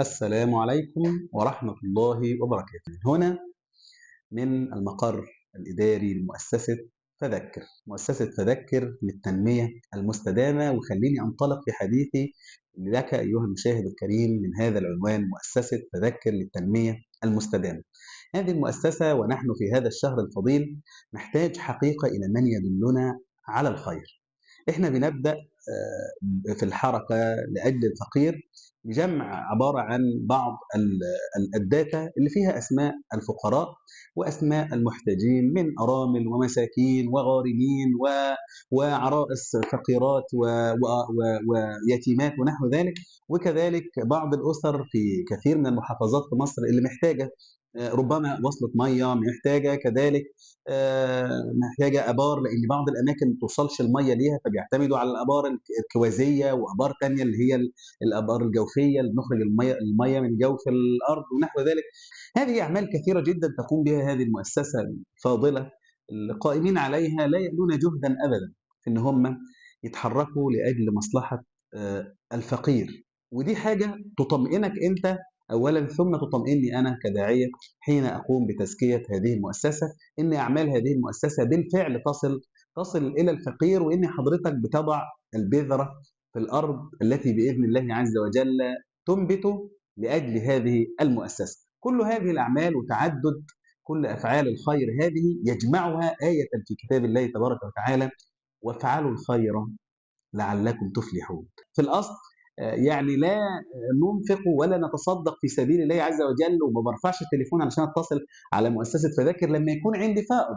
السلام عليكم ورحمة الله وبركاته. هنا من المقر الإداري لمؤسسة فذكر، مؤسسة فذكر للتنمية المستدامة. وخليني أنطلق في حديثي لك أيها المشاهد الكريم من هذا العنوان، مؤسسة فذكر للتنمية المستدامة. هذه المؤسسة ونحن في هذا الشهر الفضيل نحتاج حقيقة إلى من يدلنا على الخير. إحنا بنبدأ في الحركة لأجل الفقير بجمع عبارة عن بعض الداتا اللي فيها أسماء الفقراء وأسماء المحتاجين من أرامل ومساكين وغارمين وعرائس فقيرات ويتيمات ونحو ذلك، وكذلك بعض الأسر في كثير من المحافظات في مصر اللي محتاجة ربما وصلة مية، محتاجة كذلك محتاجة آبار، لأن بعض الأماكن ما توصلش المية ليها فبيعتمدوا على الآبار الكوازية وآبار تانية اللي هي الآبار الجوفية اللي بنخرج المية من جوف الأرض ونحو ذلك. هذه أعمال كثيرة جدا تقوم بها هذه المؤسسة الفاضلة، القائمين عليها لا يألون جهدا أبدا في إن هم يتحركوا لأجل مصلحة الفقير. ودي حاجة تطمئنك أنت أولا، ثم تطمئني أنا كداعية حين أقوم بتزكية هذه المؤسسة، إن أعمال هذه المؤسسة بالفعل تصل إلى الفقير، وإن حضرتك بتضع البذرة في الأرض التي بإذن الله عز وجل تنبت لأجل هذه المؤسسة. كل هذه الأعمال وتعدد كل أفعال الخير هذه يجمعها آية في كتاب الله تبارك وتعالى: وافعلوا الخير لعلكم تفلحون. في الأصل لا ننفق ولا نتصدق في سبيل الله عز وجل، وما برفعش التليفون علشان اتصل على مؤسسة فذاكر لما يكون عندي فائض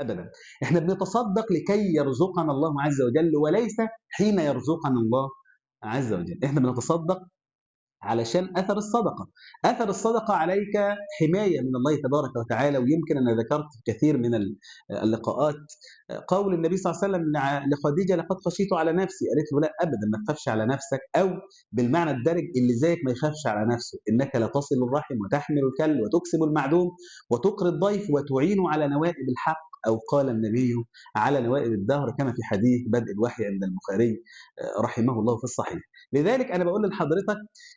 أبدا. احنا بنتصدق لكي يرزقنا الله عز وجل، وليس حين يرزقنا الله عز وجل. احنا بنتصدق علشان أثر الصدقة، أثر الصدقة عليك حماية من الله تبارك وتعالى. ويمكن أنا ذكرت في كثير من اللقاءات قول النبي صلى الله عليه وسلم لخديجة: لقد خشيت على نفسي. قالت له: لا أبدا، ما تخافش على نفسك، أو بالمعنى الدارج اللي زيك ما يخافش على نفسه، إنك لتصل الرحم وتحمل الكل وتكسب المعدوم وتقري الضيف وتعين على نوائب الحق، أو قال النبي على نوائب الدهر، كما في حديث بدء الوحي عند البخاري رحمه الله في الصحيح. لذلك أنا بقول لحضرتك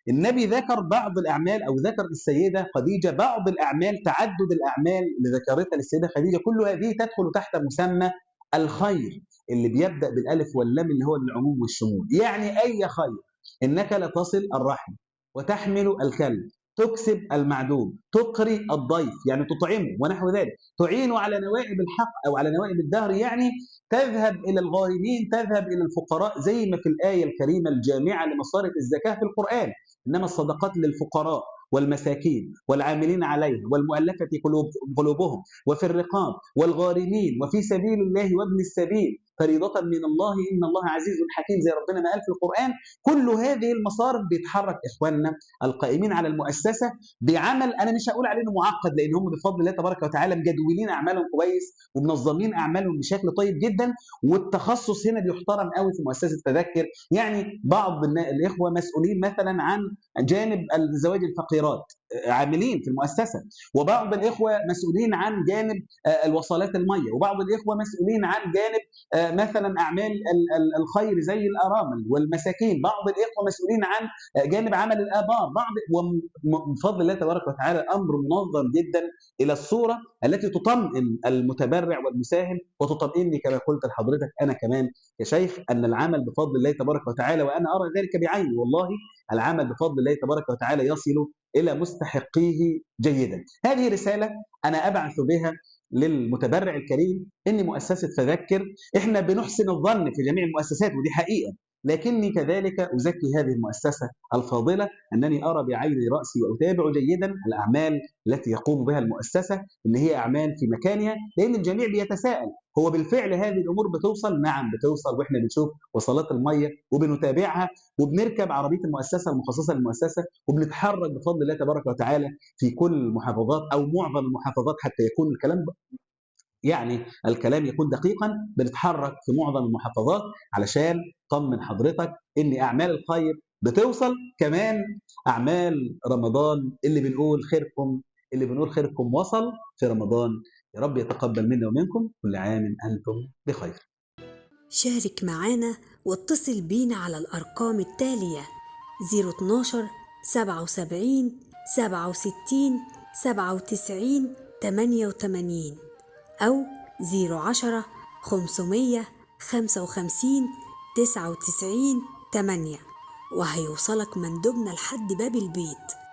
النبي ذكر بعض الأعمال، أو ذكر السيدة خديجة بعض الأعمال، تعدد الأعمال اللي ذكرتها للسيدة خديجة، كل هذه تدخل تحت مسمى الخير اللي بيبدأ بالألف واللام اللي هو العموم والشمول. يعني أي خير، إنك لتصل الرحم وتحمل الكل، تكسب المعدوم، تقري الضيف يعني تطعمه ونحو ذلك، تعين على نوائب الحق أو على نوائب الدهر، يعني تذهب إلى الغارمين، تذهب إلى الفقراء، زي ما في الآية الكريمة الجامعة لمصارف الزكاة في القرآن: إنما الصدقات للفقراء والمساكين والعاملين عليها والمؤلفة قلوبهم وفي الرقاب والغارمين وفي سبيل الله وابن السبيل فريضة من الله إن الله عزيز حكيم، زي ربنا ما قال في القرآن. كل هذه المصارف بيتحرك إخواننا القائمين على المؤسسة بعمل أنا مش هقول عليه إنه معقد، لأن هم بفضل الله تبارك وتعالى مجدولين أعمالهم كويس ومنظمين أعمالهم بشكل طيب جدا، والتخصص هنا بيحترم قوي في مؤسسة فذكر. يعني بعض الإخوة مسؤولين مثلا عن جانب الزواج الفقيرات، عاملين في المؤسسة، وبعض الإخوة مسؤولين عن جانب الوصلات المية، وبعض الإخوة مسؤولين عن جانب مثلا أعمال الخير زي الأرامل والمساكين، بعض الإخوة مسؤولين عن جانب عمل الآبار، بفضل الله تبارك وتعالى أمر منظم جدا إلى الصورة التي تطمئن المتبرع والمساهم، وتطمئني كما قلت لحضرتك أنا كمان يا شيخ أن العمل بفضل الله تبارك وتعالى، وأنا أرى ذلك بعيني والله، العمل بفضل الله تبارك وتعالى يصل إلى مستحقيه جيدا. هذه رسالة أنا أبعث بها للمتبرع الكريم، إن مؤسسة فذكر إحنا بنحسن الظن في جميع المؤسسات ودي حقيقة، لكني كذلك أزكي هذه المؤسسة الفاضلة أنني أرى بعين رأسي وأتابع جيدا الأعمال التي يقوم بها المؤسسة، إن هي أعمال في مكانها، لأن الجميع بيتساءل هو بالفعل هذه الأمور بتوصل؟ نعم بتوصل، وإحنا بنشوف وصلات المية وبنتابعها وبنركب عربية المؤسسة المخصصة للمؤسسة وبنتحرك بفضل الله تبارك وتعالى في كل المحافظات أو معظم المحافظات، حتى يكون الكلام يعني الكلام يكون دقيقا. بنتحرك في معظم المحافظات علشان طمن حضرتك ان اعمال الخير بتوصل. كمان اعمال رمضان اللي بنقول خيركم، اللي بنقول خيركم وصل في رمضان، يا رب يتقبل منا ومنكم، كل عام انتم بخير. شارك معانا واتصل بينا على الارقام التالية: 012 77 67 97 88 أو 010 500 55 99 8، وهيوصلك مندوبنا لحد باب البيت.